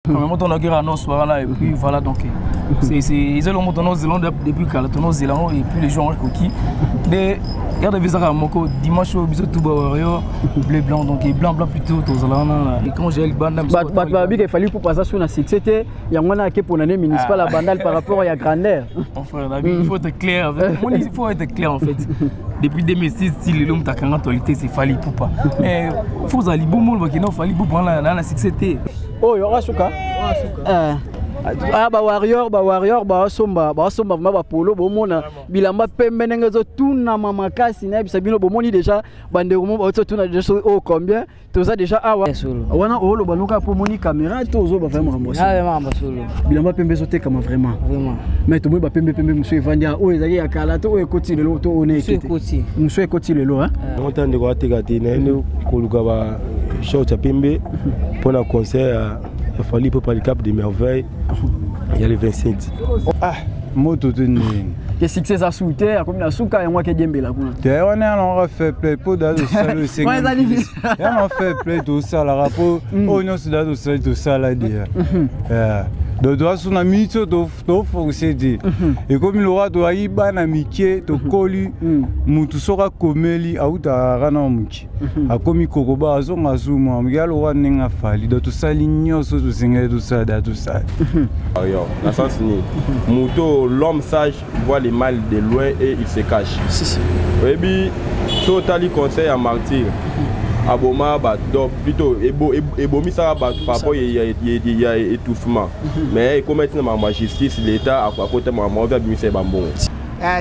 Premièrement, on a annonce voilà, et puis voilà donc c'est ils ont monté Zélande depuis kala tono Zélande et puis les gens koki de garde visa moko dimanche au biso tout ba bleu blanc donc et blanc blanc plutôt tozala wana et quand j'ai le banda bato babi ke Fally Ipupa aza sur na succès te yango wana ake pona ne municipal ya Bandal par rapport ya grandeur. Mon frère, il faut être clair. Il faut être clair en fait. Depuis 2006 ti lelo moto akanga actualité c'est Fally Ipupa. Mais faut ozala libomo olobaki non Fally Ipupa wana na succès te. Oyo asuka. Eh. Ah, ba warrior, ba warrior baosomba, baosomba vraiment ba polo bomona bilamba pembe ndenge ezotunama makasi nayebisa bino bomoni déjà bandeko mo baototuna déjà soki oyo combien toza déjà awa wana oloba noka mpo omoni caméra to ozoba vraiment makambo solo bilamba pembe ezotekama vraiment mais tomoni bapembe pembe mosusu evandi awa oyo ezalaki ya kala to oyo ekoti lelo to oyo naekoti mosusu ekoti lelo yango ta ndeko ateka te naye nde koluka ba short ya pembe mpo na concert ya Fally Ipupa le Cap de Merveille ya le 27. Ah, moto te ndenge ke succès eza su te akomi na suka yango akediembela kuna te wana yana yango fair play mpo da tosala esengeli yana fair play tosalaka mpo oyo nyonso da tosali tosala deya donc toza na miniti oyo toforce te ekomi lokola toyaki bana mike tokoli motu soki akomeli autaka kaka na moke akomi kokoba azonga zuma moke alokola ndenge afali donc tosali nyonso tosengeli tosala da tosali. Na sens nini moto l'homme sage voit le mal de loin et il se cache. Si, si. Oyebi so otali conseil ya martyr aboma bato donc plutôt ebomisaka bato par rapport ya étouffement mais ekoma ntina makambo ya justice l'état akota makambo oyo abimisa ye bambongo.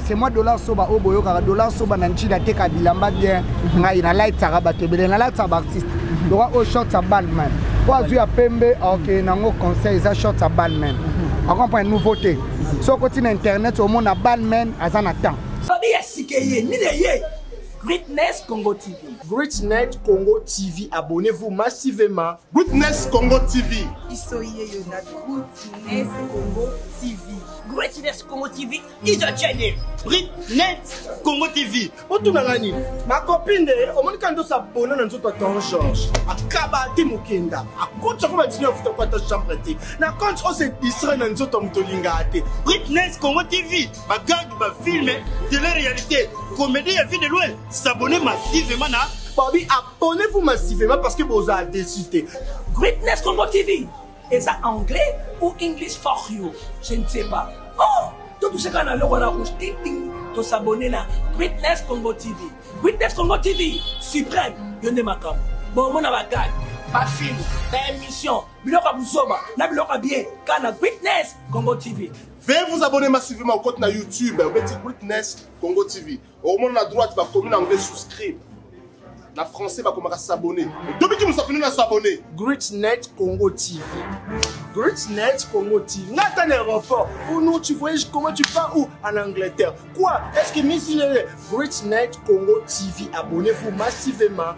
C'est moi dollar soba oyo boyokaka dollar soba na ntina ateka bilamba bien ngai nalatisaka bato ebele nalatisaka baartiste loka oyo short ya Balmain po azwi ya pembe akokende nango conseil eza short ya Balmain acomprendre nouveauté soki okoti na internet omona Balmain aza na temps. Babi ya sika eye nini eye Greatness Congo TV. Greatness Congo TV, abonnez-vous massivement. Greatness Congo TV. Biso yeyo na Greatness Congo TV. Greatness Congo TV is a channel. Greatness Congo TV. Otunanga nini? Ma copine omoni kando s'abonner na nzoto ya Ton George. Akaba te mokenda. Akotisa ko batini afuta kwa ta chambre te. Na compte o se distrait na nzoto ya moto olingaka te. Greatness Congo TV, ba gag, ba film, télé-réalité, comédie ya vie de loin. S'abonner massivement na Babi, abonnez-vous massivement parce que vous avez décidé. Greatness Congo TV. Eza anglais ou English for you? Je ne sais pas. Oh, tout ce qu'on a le roi rouge, ting ting, to s'abonner na Greatness Congo TV. Greatness Congo TV, suprême, yonde makam. Bon, mon abagag, ba film, ba émission, biloko buzoba, na biloko bien, kana Greatness Congo TV. Veuillez vous abonner massivement au compte na YouTube, au petit Greatness Congo TV. Au moins à droite, ba commune anglais souscrire. Na français, ba komaka s'abonner. Depuis que nous s'abonner, na s'abonner. Greatness Congo TV. Greatness Congo TV. Nathan aéroport. Où nous, tu voyages comment tu pars où? En Angleterre. Quoi? Est-ce que Miss Greatness Congo TV. Abonnez-vous massivement.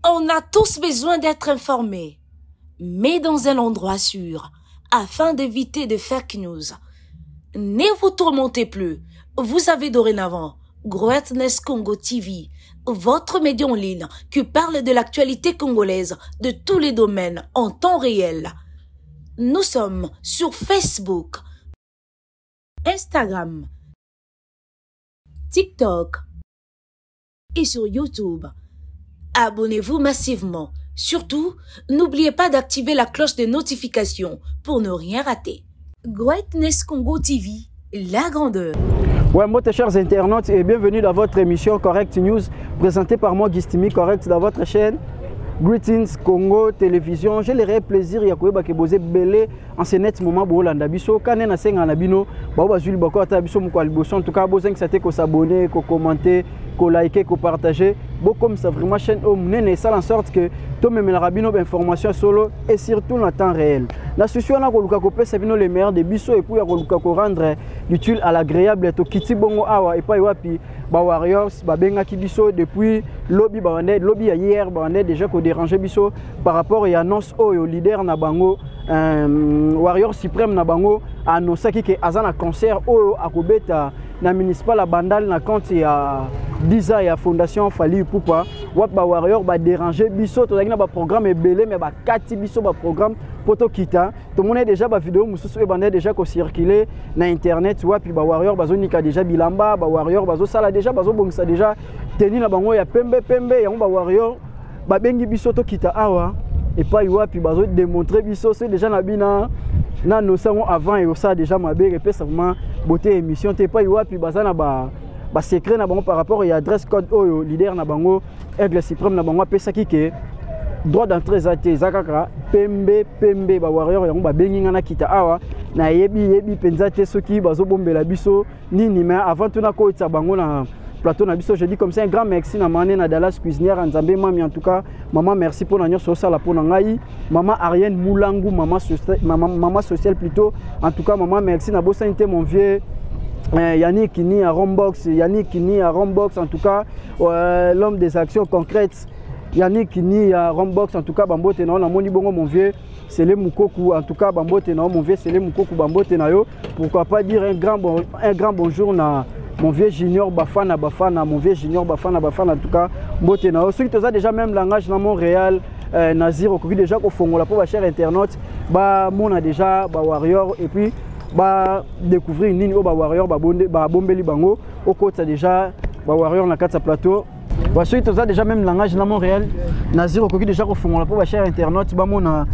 On a tous besoin d'être informés, mais dans un endroit sûr, afin d'éviter de fake news. Ne vous tourmentez plus, vous avez dorénavant Greatness Congo TV, votre média en ligne qui parle de l'actualité congolaise de tous les domaines en temps réel. Nous sommes sur Facebook, Instagram, TikTok et sur YouTube. Abonnez-vous massivement. Surtout, n'oubliez pas d'activer la cloche de notification pour ne rien rater. Greatness Congo TV, la grandeur. Ouais, moi, chers internautes, et bienvenue dans votre émission Correct News, présentée par moi, Gistimi Correct, dans votre chaîne Greetings Congo Télévision. J'ai le réel plaisir ya koyeba ke boze belé en ce net moment bolanda biso kane na senga na bino ba bazuli bako ata biso moko liboso. En tout cas bozangisa te ko s'abonner, ko commenter, ko liker, ko partager. Bokomisa vraiment chaîne oyo monene, esala en sorte que tomemelaka bino bainformation ya solo et surtout na temps réel. Na susi wana koluka kopesa bino le meilleur de biso et puis ya koluka korendre l'utile à l'agréable, tokiti bongo awa epai wapi bawarriors babengaki biso depuis lobi, babande lobi ya hier, babande déjà kodéranger biso par rapport ya annonce oyo leader na bango, warrior suprême na bango, annonçaki ke aza na concert oyo akobeta na municipal ya Bandal na compte ya 10 ans ya fondation Fally Ipupa. Wapi bawarrior badéranger biso, tozalaki na baprogramme ebele mais bakati biso baprogramme mpo tokita. Tomoni déjà bavideo mosusu oyo ebandaki déjà kocircule na internet, wapi bawarrior bazonika déjà bilamba, bawarrior bazosala déjà, bazobongisa déjà tenue na bango ya pembe pembe. Yango bawarrior babengi biso tokita awa epai wapi bazodémontre biso. So déjà na bina na nosango avant ekosala déjà mabe, epesa vraiment beauté émission te. Epai wapi baza na ba basecret na bango par rapport ya dress code oyo leader na bango, aigle suprême na bango, apesaki ke droit d'entrée eza te, eza kaka pembe pembe. Bawarrior yango babengi nga nakita awa. Nayebi yebi mpenza te soki bazobombela biso nini, mais avant tuna koyetisa bango na plateau na biso, je dis comme ça un grand merci na mane na Dallas, cuisinière ya Nzambe mami. En tout cas mama, merci mpona nyonso osala mpona ngai. Mama Ariane Moulangu, mama, mama, mama sociale plutôt, en tout cas mama, merci. Nabosani te mon vieux Yannick Ni à Rombox, Yannick Ni à Rombox, en tout cas l'homme des actions concrètes, Yannick Ni à Rombox, en tout cas bambote na namoni bongo mon vieux Sele Mukoku, en tout cas bambote na mon vieux Sele Mukoku, bambote na yo. Pourquoi pas dire un grand bonjour na mon vieux Junior Bafana Bafana, mon vieux Junior Bafana Bafana, en tout cas mbote na yo. Soki toza déjà même langage na Montréal, Nazir okoki déjà kofongola mpo bachers internautes bamona déjà bawarrior et puis badécouvrir nini oyo bawarrior babombeli bango. Okotisa déjà bawarrior na kati ya plateau. Soki toza déjà même langage na Montréal, Nazir okoki déjà kofongola mpo bachers internautes bamona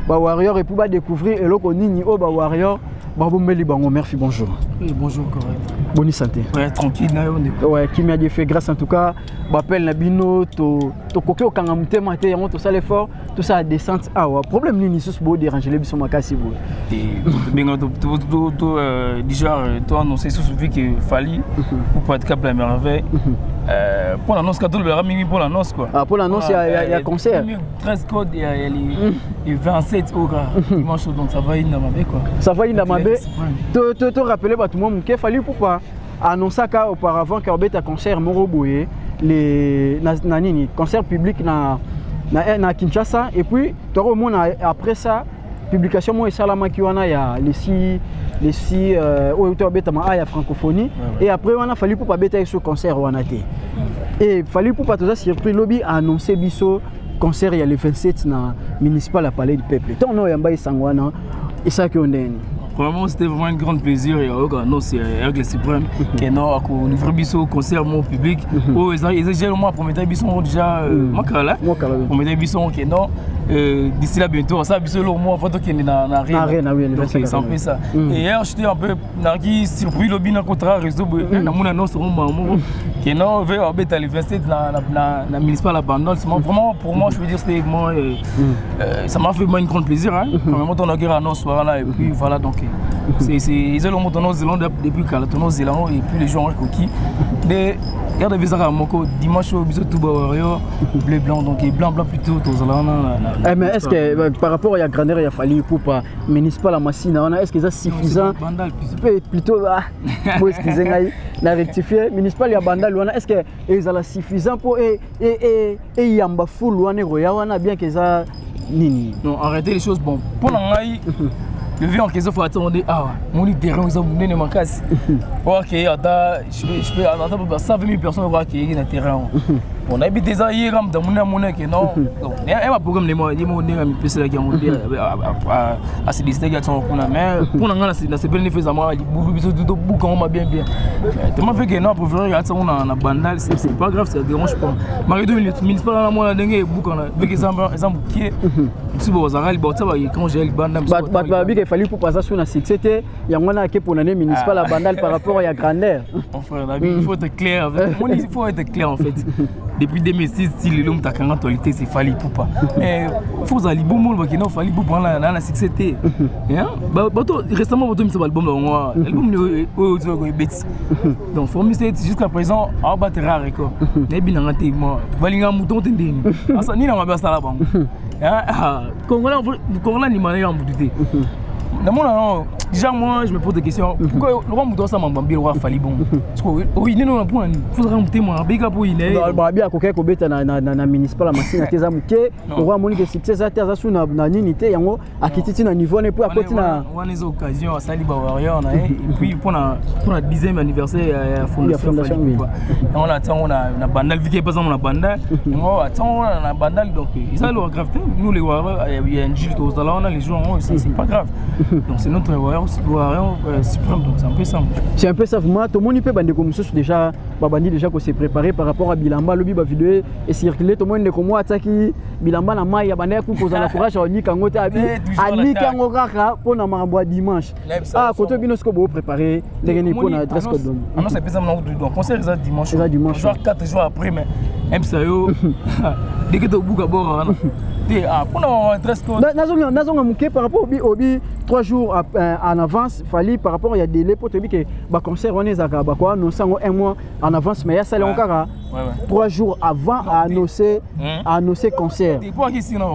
bawarrior et puis badécouvrir eloko nini oyo bawarrior babombeli bango. Merci, bonjour. Oui, bonjour, correct. Boni santé? Ouais, tranquille na yo ndeko. Ouais, kimia, Dieu fait grâce. En tout cas bapele na bino, tokoki kokanga motema te, yango tosala effort, tosala descente awa. Problème nini lisusu bodérangele biso makasi boye? Benga to déjà to annoncé sous vu que Fally ou pas Cap la merveille pour l'annonce, quand on le mingi pour l'annonce quoi. Ah, pour l'annonce il y a concert. 13 codes, il y a les 27 au gars dimanche, donc ça va inda mabe quoi. Ça va inda mabe. To rappeler bato mwa moke, Fally Ipupa annonçaka auparavant ke obeta concert moko boye les na nini, concert public na Kinshasa, et puis tokomona après ça publication moko esalamaki wana ya les six oyo to abetama a ya francophonie. Et après wana Fally Ipupa abetaki so concert wana te. Et Fally Ipupa, toza surpris, lobi annonce biso concert ya le 27 na municipal ya Palais du Peuple. Ntango na oyamba esango wana, esalaki yo ndenge nini? Vraiment, c'était vraiment un grand plaisir. Et non, c'est Aigle Suprême qui a livré biso concert mon public. Oh, ils ont déjà moi promettait biso déjà makala. Promettait biso que non d'ici là bientôt ça biso le mois photo qui est na arena. Oui. Donc c'est un peu ça. Et hier j'étais un peu naki surpris lobi na contrat réseau na mon annonce au moment que non veut obeta le 27 na municipal à Bandal. Vraiment, pour moi, je veux dire, c'était moi, ça m'a fait vraiment un grand plaisir, hein. Quand même on a annonce voilà et puis voilà, donc c'est ils ont tono Zélande depuis kala, tono Zélande et puis les gens koki de garde ezaka moko dimanche oyo biso tout bawarrior bleu blanc, donc blanc blanc plutôt, tozala wana. Eh, mais est ce que par rapport ya grandeur ya Fally Ipupa, municipal ya Masina wana, est ce que eza suffisant plutôt? Ah, bo excuse ngai na rectifier, municipal ya Bandal wana, est ce que ezala suffisant mpo eyamba foule wana ekoya wana, bien que eza nini? Non, arrêtez les choses. Bon, mpo na ngai, le vieux en question, faut attendre awa moni terrain eza monene makasi oyo akei ata je peux ata 120 000 personnes oyo akei na terrain. Bon, nayebi te, eza ye kaka moto amoni, amoni ke non, donc ya baprogramme ye moko ndenge amipeselaki yango nde asedécidaki atiango kuna. Mais mpo na ngai, nasepeli nde feza mwa libulu, biso tobuka yango ma bien bien tellement fait que non, préféré atiango na Bandal. C'est pas grave, ça dérange pas malgré tout. Municipal wana mona ndenge ebukana veke eza mokie, biso bozalaka batia baécran géant libanda. Bato babike. Fally Ipupa aza su na succès te, yango wana ake mpona ne municipal ya Bandal par rapport ya grandeur. Mon frère, Nabi, il faut être clair. Il faut être clair en fait. Depuis 2006, si le l'homme t'a actualité, c'est Fally Ipupa. Mais faut aller bon monde, parce que non, Fally Ipupa, on a un succès. Hein? Récemment, bato mis album dans moi. Album bête. Donc, faut jusqu'à présent, on bat rare record. Nabi n'a raté moi. Balinga mouton tendeni. Asa ni na ma sala bango. Congolais, Congolais ni mané en bouté. Non, déjà moi je me pose des questions. Pourquoi le roi mouton ça m'a bien le roi Fally bon? Parce que oui, non non pour faut remonter moi, bega pour il est. Ba bien koké ko beta na municipal ya Masina te za moke. Le roi moni ke succès za te aza su na nini te, yango akiti ti na niveau ne po akoti na wana eza occasion asali ba warrior na ye et puis pour la 10e anniversaire ya fondation. Fondation, Fally Ipupa. Yango na ntango na Bandal vike pas na Bandal. Yango ntango na Bandal, donc eza le grave te. Nous les warriors il y a un juge tozala wana les jours c'est pas grave. Donc c'est notre warrior suprême, donc c'est un peu ça. C'est un peu ça vraiment. Tomoni mpe bandeko mosusu déjà babandi déjà kose préparer par rapport à bilamba. Alobi bavideo ecircule, tomoni ndeko moko atiaki bilamba na mai, abandaki kozala courage ya onika yango te, abi aniki yango kaka mpona makambo ya dimanche. Ah, koto bino sikoyo boopréparé ndenge nini mpona dress code? Donc annonce epesa mona kutu, donc concert eza dimanche. Eza dimanche. Genre 4 jours après, mais yebisa yo ndenge tobuka bord wana te, ah, mpona dress code. Nazonga moke par rapport obi 3 jours en avance Fally, par rapport ya délai, mpo toyebi ke baconcert wana ezalaka bakoannonce yango un mois en avance, mais yasali yango kaka 3 jours avant à annoncer à annoncer concert. Po akisi na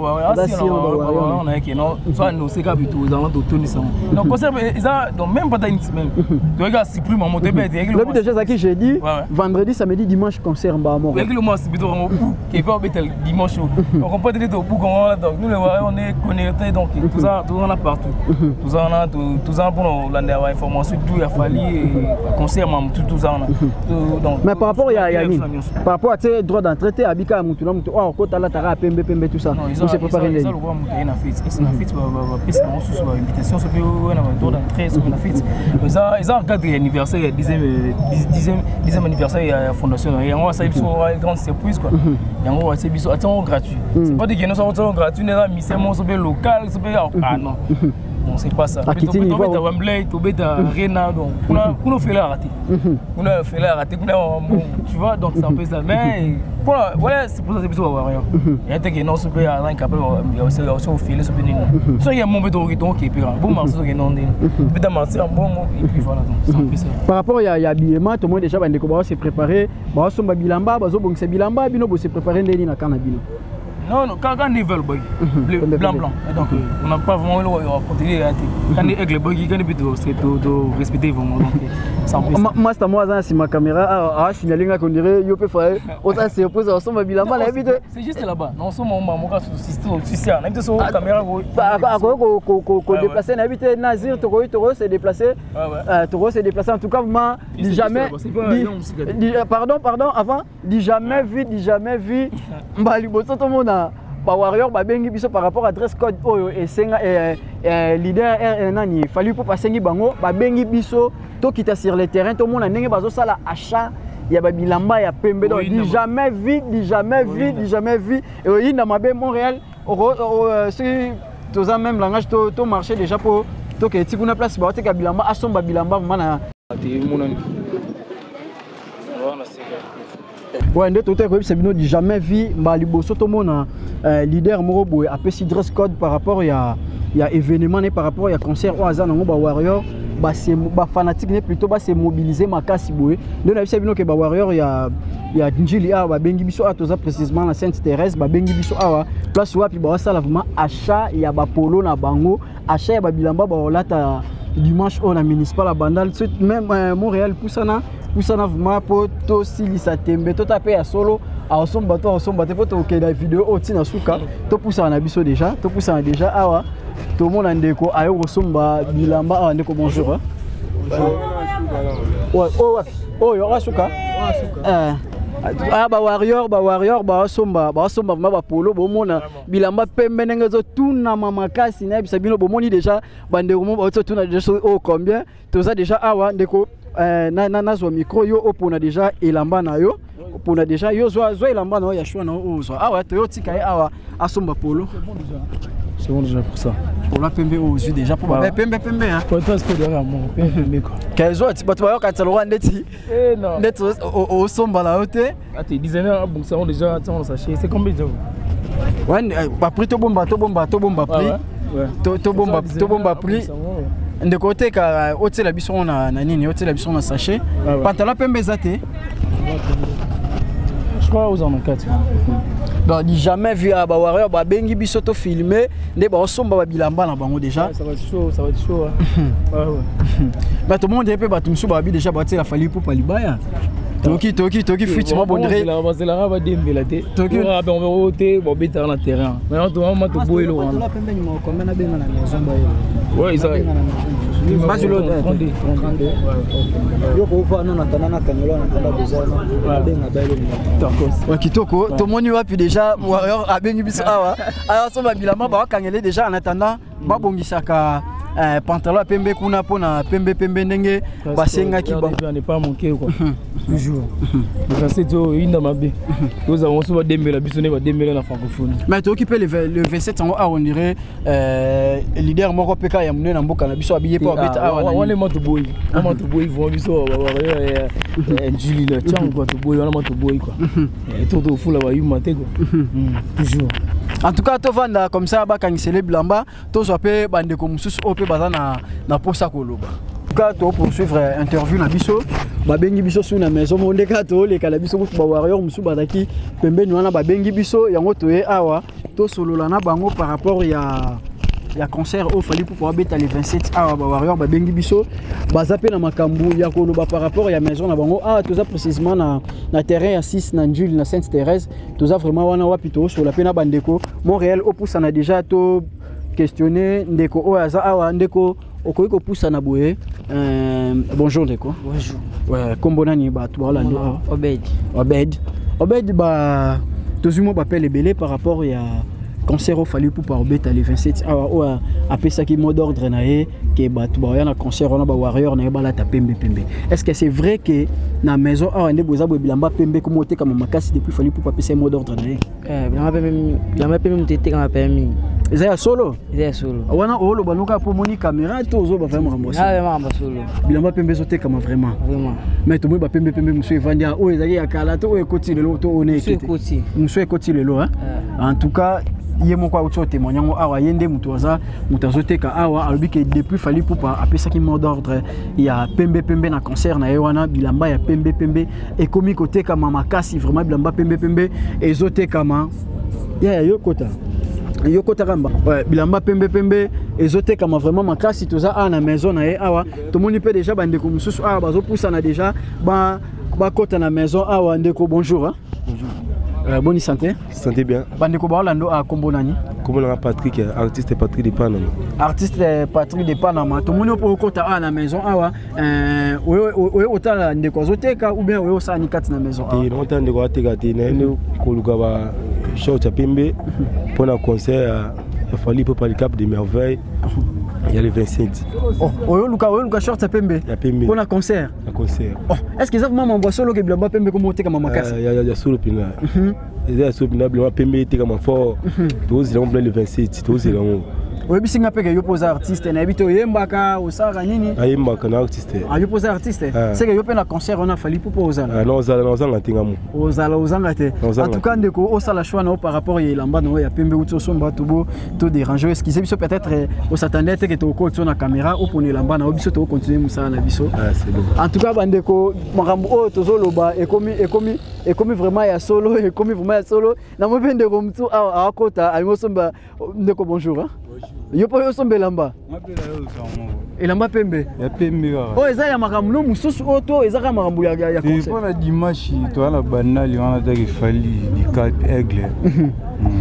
nayeke non so annonce kaka bitu ozala totondisa donc concert eza donc même pas une semaine, toyaki asupprime yango toyebi ete Lobi déjà ezalaki jeudi, vendredi, samedi, dimanche concert mbaa moko. Toyaki lo mwa asibi yango kepe obeta dimanche, on comprend te tobuka wana. Donc nous les warriors, on est connectés, donc tout ça, tout wana partout, tout ça wana, tout ça mpona kolanda bainformation tout ya Fally, concert mamu tout, tout ça wana donc. Mais par rapport ya nini, par rapport à te droit d'entrée te, abika ya mutu na mutu oyo akota alataka ya pembe pembe, tout ça, on s'est préparé ndeni? Eza lokola moto aye na fête, ese na fête bapesa bango susu bainvitation, soki oyo na badroit d'entrée, soki na fête eza en cadre ya anniversaire ya 10e anniversaire ya fondation na ye. Yango asali biso grande surprise quoi. Yango atie biso, atie yango gratuit. C'est pas dit que nyonso atie yango gratuit nde eza mission moko soki local soki, ah non. Bon, c'est pas ça. Tobeta Wembley, tobeta Arena, donc kuna kuna ofele raté. Kuna ofele raté, kuna bon, tu vois, donc c'est un peu ça. Mais voilà, c'est pour ça c'est plutôt warrior. Il y a que non, c'est pas incapable, il y a aussi ofele c'est bien. So il y a mon beto qui donc et puis bon marché qui non peut marcher bon et puis voilà, donc c'est un peu ça. Par rapport ya habillement, tout le monde déjà bandeko ba se préparer, ba somba bilamba, bazo bongisa bilamba, bino bo se préparer ndeni na kana bino? Non, quand ils veulent, bleu, blanc, blanc. Donc, on n'a pas vraiment continué à quand aigle buggy, quand ils respecter vraiment. Donc, c'est un peu ça. Master, moi, c'est ma caméra, a signalé qu'on dirait, yo peut faire, autant surprise, on somba bilamba, la vie. C'est juste là-bas. Non, sommes on m'a sur na biso caméra. Ko déplacer na bité Nazir toko toko se déplacer. Toko se déplacer en tout cas vraiment jamais pardon, pardon, avant dit jamais vu, dit jamais vu mbali boso to mona ba warrior babengi biso par rapport à dress code oyo esenga leader nani Fally mpo basengi bango, babengi biso tokita sur le terrain, tomona ndenge bazosala achat ya babilamba ya pembe. Donc du jamais vu, du jamais vu, du jamais vu. Oyinda mabe Montréal, soki toza même langage, to marché déjà po tokee ti kuna place baoteka bilamba, asomba bilamba vraiment na Emonani wana seka. Ouais, nde totali koyebisa bino du jamais vu, mbala liboso tomona leader moko boye apesi dress code par rapport ya événement ne, par rapport ya concert oyo aza nango. Bawarrior, bafanatique ne plutôt base mobiliser makasi boye. Nde nayebisa bino ke bawarrior ya Njili awa babengi biso awa, toza précisément na Sainte Thérèse. Babengi biso awa place wapi baosala vraiment achat ya bapolo na bango, achat ya babilamba baolata dimanche oyo na municipal ya Bandal. Même Montréal, pusana pusana vraiment mpo tosilisa tembe, tota mpe ya solo aosomba to aosomba te, mpo tokende na video oyo ntina suka. Topusana na biso déjà, topusana déjà awa, tomona ndeko aye kosomba bilamba awa. Ndeko, bonjour. Oyo wapi? Oyo asuka. Aya bawarrior, bawarrior baosomba, baosomba vraiment bapolo. Bomona bilamba pembe ndenge ezotunama makasi. Nayebisa bino, bomoni déjà bandeko mo bauti otuna déjà oyo combien. Toza déjà awa, ndeko, nazwa micro, yo opona déjà elamba na yo, opona déjà yo, zwa elamba na yo ya choix na yo oyo ozwa awa. Toyotika ye awa asomba polo. C'est bon déjà pour ça. Polo pembe oyo ozwi déjà mpo babe pembe pembe hein. Pour toi, c'est quoi moko pembe pembe quoi. Kezo bato bayokanisa lokola ndeti Eh non. ndeti osomba na yo te. Ah, t'es designer, bon, ça, on déjà, tiens, on sachet. C'est combien déjà? Ouais, baprix tobomba tobomba tobomba prix. Ouais. Tobomba tobomba prix. Ndeko oteka otiela biso na na nini, otiela biso na sachet. Ah ouais. Pantalon pembe eza te. Je crois aux en 4. Donc du jamais vu à bawarrior babengi biso to filmer nde baosomba babilamba na bango déjà. Ouais, ça va être chaud, ça va être chaud. Hein. Ouais, ouais. Bato monde mpe bato mosusu babi déjà batiela Fally Ipupa libaya. Toki toki toki fuite mwa bondre. Bazelaka badembela te. Toki te babetaka na terrain. Maintenant tomama toboyi eloko wana. Ouais, eza Bazilo 32. Ouais, kitoko tomoni wapi déjà warrior abengi biso awa ayasomba bilamba bakangele déjà en attendant babongisaka pantalon ya pembe kuna mpona pembe pembe ndenge basengaki bango ne pas manquer quoi. Toujours. Le 27 oyo eyinda mabe. Tozala mosusu badembela biso nde badembela na francophonie. Mais toyoki mpe le 27 yango awa on dirait leader moko mpe kaka ya monene na mboka na biso abiye mpo abeta awa na wana nini. ma toboyi, wana ma toboyi vraiment biso njili la tiango quoi, toboyi wana ma toboyi quoi. To tofula bayuma te quoi. Toujours. En tout cas tovanda comme ça bakangisele bilamba tozwa mpe bandeko mosusu oyo mpe baza na posa koloba. En tout cas to poursuivre interview na biso babengi biso su na maison mo ndeka toleka na biso kutu ba warrior mosusu bazalaki pembeni wana babengi biso yango toye awa tosolola na bango par rapport ya concert oyo Fally Ipupa abeta le 27 awa. Ba warrior babengi biso baza mpe na makambo ya koloba par rapport ya maison na bango awa. Toza précisément na terrain ya 6 na Njuli na Sainte Thérèse. Toza vraiment wana wapi tosola mpe na bandeko Montréal opusana déjà to questionner ndeko oyo aza awa. Ndeko okoki kopusana boye. Bonjour ndeko. Bonjour. Ouais, kombo nani bato baolanda awa? Obed. Obed. Obed, ba tozwi mwa bapele ebele par rapport ya concert oyo Fally Ipupa obeta le 27 awa, oyo apesaki mot d'ordre na ye ke bato baoya na concert wana, bawarrior na ye, balata pembe pembe. Est ce que c'est vrai ke na maison awa nde boza boye bilamba pembe komo otekama makasi depuis Fally Ipupa apesa ye mot d'ordre na ye? Bilamba pembe moto etekama pe mingi. Eza ya solo? Eza ya solo. Wana oloba noka mpo omoni caméra to ozoba vraiment makambo ya solo? Makambo ya solo. Bilamba pembe ezotekama vraiment? Vraiment. Mais tomoni bapembe pembe mosusu evandi awa, oyo ezalaki ya kala to oyo ekoti lelo to oyo na Mosusu ekete? ekoti. Mosusu ekoti lelo hein? En tout cas ye moko auti otémoigne yango awa, ye nde moto aza moto azoteka awa, alobi ke depuis Fally Ipupa apesaki mot d'ordre ya pembe pembe na concert na ye wana, bilamba ya pembe pembe ekomi kotekama makasi vraiment. Bilamba pembe pembe ezotekama yaya yo kota yo kotaka mba. Ouais, bilamba pembe pembe ezotekama vraiment makasi. Toza awa na maison na ye awa, tomoni mpe déjà bandeko mosusu awa bazopusana déjà bakota na maison awa. Ndeko, bonjour hein? Bonjour. Bonne santé. Santé bien. Bandeko baolando a kombo nani? Kombo nanga Patrick, artiste Patrick de Panama. Artiste Patrick de Panama. Tomoni mpo okota awa na maison awa, oyo otala ndeko azoteka ou bien oyo osala ni kati na maison awa? Te, naotala ndeko ateka te, naye nde koluka ba short ya pembe mpona concert ya Fally Ipupa le Cap de Merveille ya le 27. Oh, oyo oluka short ya pembe? Ya pembe. Mpona concert? Ya concert. Oh, est ce que eza vraiment mambo ya solo ke bilamba pembe komo otekama makasi? Ya solo mpena, eza ya solo mpena, bilamba pembe etekama fort. Tozela yango mpena le 27, tozela yango. Oyebisi nga mpe ke yo mpo oza artiste, nayebi te oyembaka, osalaka nini? Ayembaka na artiste. Ah, yo mpo oza artiste? Ah. Seke yo mpe na concert wana Fally Ipupa ozala? Ah, na ozanga te nga mo. Ozala ozanga te? Ozanga En tout cas ndeko, osala choix na yo par rapport ya elamba na yo ya pembe uti osomba. Tobo todérange, excuse biso, peut-être osatande te ke tokoti na caméra opona elamba na yo, biso tokocontinue mosala na biso. Ah, c'est bon. En tout cas bandeko, makambo oyo tozoloba ekomi vraiment ya solo, ekomi vraiment ya solo. Namoni mpe ndeko motu awa akota alingi osomba. Ndeko, bonjour hein? Yo mpo osomba elamba, elamba pembe? Ya pembe kaka. Oyo eza ya makambo no mosusu oyo to eza kaka makambo ya concert? Mpo na dimanche toza na bandali wana taki Fally du Cap Aigle.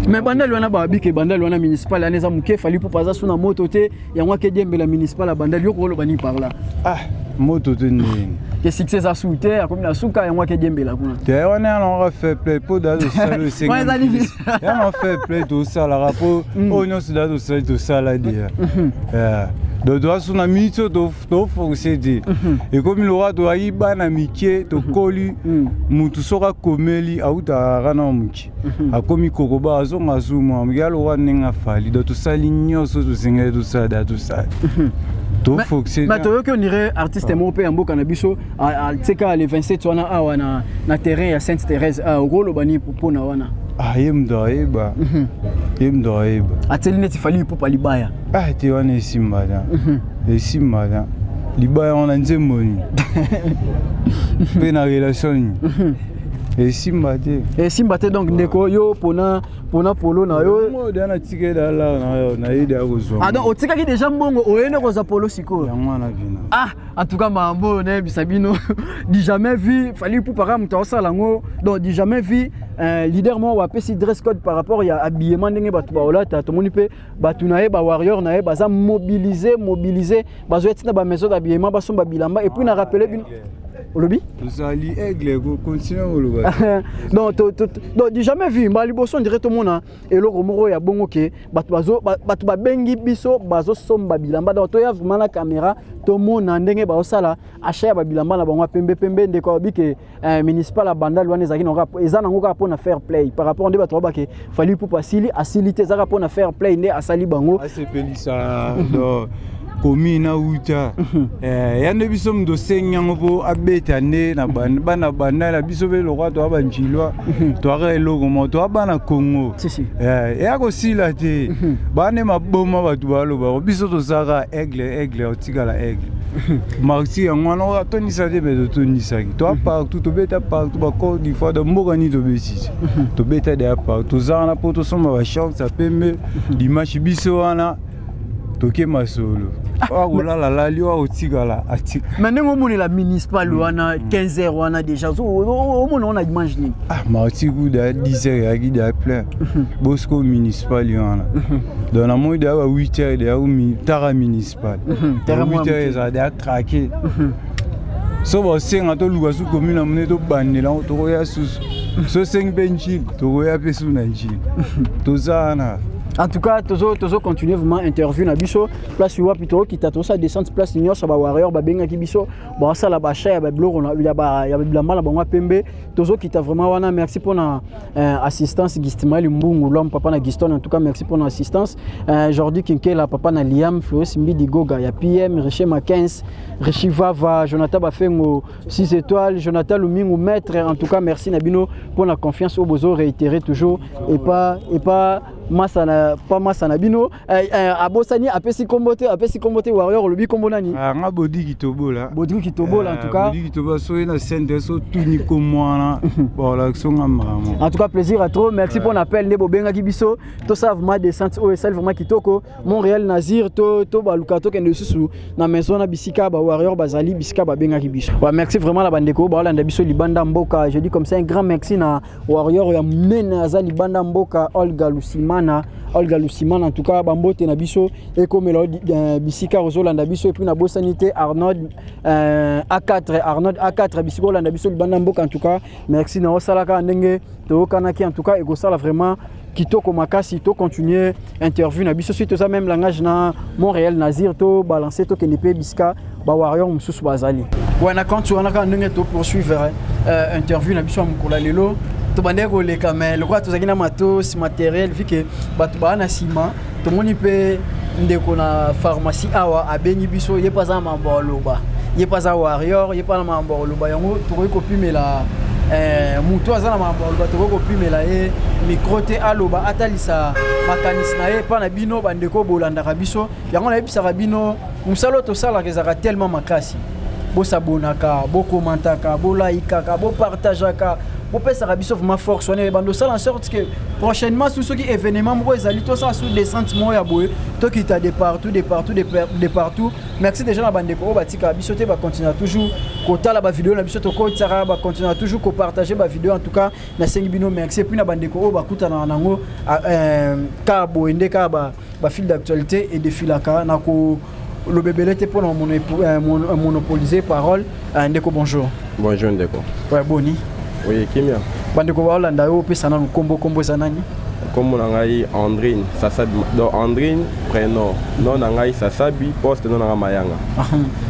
Mais bandali wana babike bandali wana municipal wana eza moke. Fally Ipupa aza su na moto te, yango akediembela municipal ya bandali. Yo koloba nini par là? Ah, moto te ndeni? Ke succès eza su te, akomi na suka, yango akediembela kuna. Te, wana ya nango fair play mpo da tosala. Wana eza nini? Ya na fair play tosalaka mpo oyo nyonso da tosali tosala deya. Donc toza so na miniti oyo toforce te. Ekomi lokola toyaki bana mike, tokoli. Mutu soki akomeli, autaka kaka na moke, akomi kokoba, azonga zu mwa moke, alokola ndenge afali. Donc tosali nyonso tosengeli tosala, da tosali, toforce. Mais toyoki onire artiste moko mpe ya mboka na biso atika le 27 wana awa na terrain ya Sainte Thérèse. Okoloba nini mpona wana? Ah, ye moto ayeba, ye moto ayeba. Atieli neti Fally Ipupa libaya. Ah te, wana esimba ta, esimba ta. Libaya wana nzembo nini mpe na relation nini? Esimba te. Esimba te. Donc ndeko, yo mpona polo na yo? Da natikeli alar na yo, nayedi akozwa. Ah, donc otikaki déjà mbongo, oyende kozwa polo sikoyo? Yango wana bina. Ah, en tout cas makambo oyo nayebisa bino, du jamais vu. Fally Ipupa kaka moto aosala yango. Donc du jamais vu, leader moko bapesi dress code par rapport ya habillement, ndenge bato baolata. Tomoni mpe bato na ye, bawarrior na ye, baza mobilisé, mobilisé, bazoya ntina bamaison d'habillement, basomba bilamba. Et puis na rappele bino, olobi? Tozali aigle, continue koloba. Donc du jamais vu, mbala liboso ondire tomona eloko moko ya bongo ke bato babengi biso, bazosomba bilamba. Donc toya vraiment na caméra, tomona ndenge baosala achat ya babilamba na bango ya pembe pembe. Ndeko alobi ke municipal ya Bandal wana ezalaki nango, eza nango kaka mpona fair play, par rapport nde bato babake Fally Ipupa asili, asili te, ezaka mpona fair play nde asali bango. Asepelisa donc komi na wuta ya nde biso moto osengi yango mpo abeta nde na bana Bandal na biso mpe lokwa toa banjilwa, toaka eloko moko, toa bana Congo, eya kosila te. Baa nde maboma, bato balobako biso tozalaka aigle, aigle otikala aigle. Martyr yango wana oyo atondisa te, me totondisaki, toa partout, tobeta partout, bacôte d'Ivoire, donc mboka nini tobetisi, tobeta deya partout. Toza wana mpo tosomba bachance ya pembe. Dimanche biso wana toke masolo, oyo akolala lali, oyo akotikala atika. Mais ndenge omonela municipal wana 15 heures wana déjà, omona wana dimanche nini? Ah, martyr kuda 10 heures eyaki deya plein bosco municipal wana. Donc namoni deya ba 8 heures deya tara municipal, 8 heures ezala deya craqué. So basenga toluka su commune na monene, tobandela yango, tokoya susu. So osengi mpe Njili, tokoya mpe su na Njili. Toza wana. En tout cas, tozo continuer vraiment interview na biso. Place wapi tokokita, tosala descente place nyonso bawarrior babengaki biso, basala baachat ya babiloko ya bilamba na bango ya pembe. Tozokita vraiment wana. Merci mpona assistance, Gistimaili Mbungu Lwam, papa na Giston. En tout cas merci mpona assistance, Jordi Kinkela, papa na Liam Floris Mbidi Goga ya PM, Richer Makens, Richi Vava, Jonathan Bafengo 6 étoiles, Jonathan Lumingu maître. En tout cas merci na bino mpona confiance oyo bozo réitérer toujours. Et pas masa na pas masa na bino abosani, apesi kombo te, apesi kombo te. Warrior, olobi kombo nani? Ah, nga Bodi Kitobola. Bodi Kitobola, en tout cas. Bodi Kitobola, soki na centre so tuni kombo wana, bolakisa nga makambo. En tout cas plaisir à trop, merci pour l'appel nde bobengaki biso, tosala vraiment descente oyo esali vraiment kitoko. Montréal Nazir, to baluka, tokende lisusu na maison na bisika bawarrior bazali, bisika babengaki biso. Ouais, merci vraiment na bandeko baolanda biso libanda mboka. Je dis comme ça un grand merci na warrior ya monene aza libanda mboka, Olga Lusimana, Olga Lusimana. En tout cas bambote na biso ekomela bisika ozolanda biso. Et puis nabosani te Arnold A4, Arnold A4, bisika olanda biso libanda mboka. En tout cas merci na osalaka ndenge toyokanaki. En tout cas ekosala vraiment kitoko makasi. Tocontinue interview na biso soki toza même langage na Montréal Nazir, tobalance, tokende mpe bisika bawarrior mosusu bazali wana. Compte wana kaka ndenge topoursuivre interview na biso ya mokolo ya lelo. Tobandaki koleka, mais lokola tozalaki na matos matériel, vu que bato baa na nsima, tomoni mpe ndeko na pharmacie awa abengi biso, ye mpe aza na mambo ya koloba, ye mpe aza warrior, ye mpe na mambo ya koloba. Yango tokoki kopimela motu aza na mambo ya koloba, tokoki kopimela ye micro te, aloba, atalisa makanisi na ye mpa na bino bandeko bolandaka biso. Yango nayebisaka bino, mosala oyo tosalaka ezalaka tellement makasi. Bosabonaka, bokomantaka, bolaikaka, bopartageaka, bopesaka biso vraiment force wana ebanda osala en sorte que prochainement su soki événement moko ezali, tosala su descente moko ya boye, tokita de partout, de partout, de partout. Merci déjà na bandeko oyo batikaka biso te, bacontinue toujours kotala bavideo na biso tokotisaka, bacontinue toujours kopartage bavideo. En tout cas nasengi bino merci. Et puis na bandeko oyo bakutanaka nango kaka boye nde kaka bafil d'actualité edefilaka na koloba ebele te mpona monopoliser parole. Ndeko, bonjour. Bonjour ndeko. Ouais, boni? Oui, kimia. Bandeko baolanda yo, opesa nanu kombo. Kombo eza nani? Kombo na ngai Andrine Sasabi, donc Andrine prénom, nom na ngai Sasabi, poste nom na ngai Mayanga.